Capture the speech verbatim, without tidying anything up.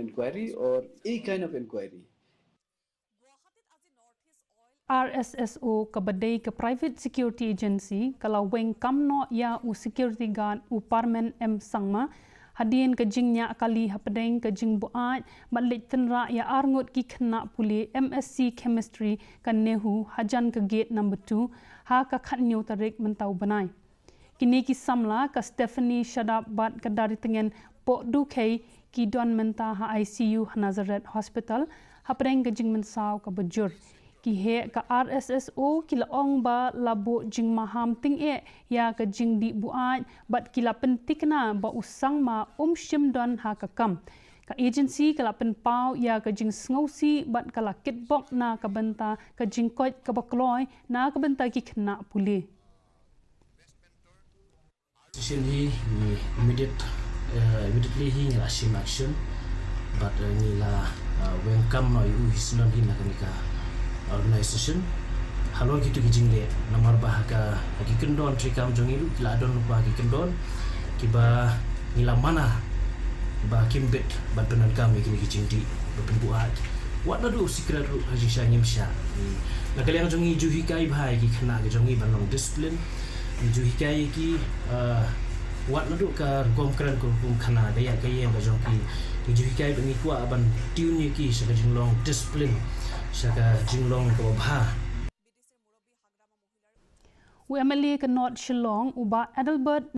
Inquiry or any kind of inquiry. R S S O kaba dei ka private security agency ka la weng kam noh ïa u security guard u Parmen M Sangma hadien ka jingñiah kali hapdeng ka jingbuaid bad leit tynrah ïa arngut ki khynnah pule M S C Chemistry ka NEHU hajan ka gate number two ha ka khatñiew tarik mynta u bnai. Kine ki samla ka Stephanie Shadap bad ka Daritngen Pohdukhei ki don mynta ha I C U ha Nazareth Hospital hapdeng ka jingmynsaw kaba jur. Ki heh ka R S S O ki la ong ba la buh jingmaham tyngeh ïa ka jingdih buaid bad ki la pyntikna ba u Sangma um shym don ha ka kam. Ka agency ka la pynpaw ïa ka jingsngewsih bad ka la kitbok na ka bynta ka jingkoit kaba kloi na ka bynta ki khynnah pule. Decision hi ngi immediate uh, immediately hi ngi la shim action but uh, ngi la uh, weng kam noh ïa u hi syndon hi na kane ka organization. Halor kitu ki jingleh namar ba ha ka ha ki kyndon treikam jong ngi ruh ki la don lypa ki kyndon kiba ngi la mana ba kim bit ban pyndonkam ïa kine ki jingdih ba pynbuaid. Wat naduh u secret ruh ha jingshisha ngim shah. Na ka liang jong ngi ju hikai bha ïa ki khynnah ka jong ngi ban long discipline. Ngi ju hikai ïa ki uh, wat naduh ka rukom kren ka rukom khana ka ïa ka ïeng ka jong ki. Ngi ju hikai ba ngi kwah ban tune ïa ki sha ka jinglong discipline, sha ka jinglong kaba bha. U M L A ka North Shillong u Bah Adelbert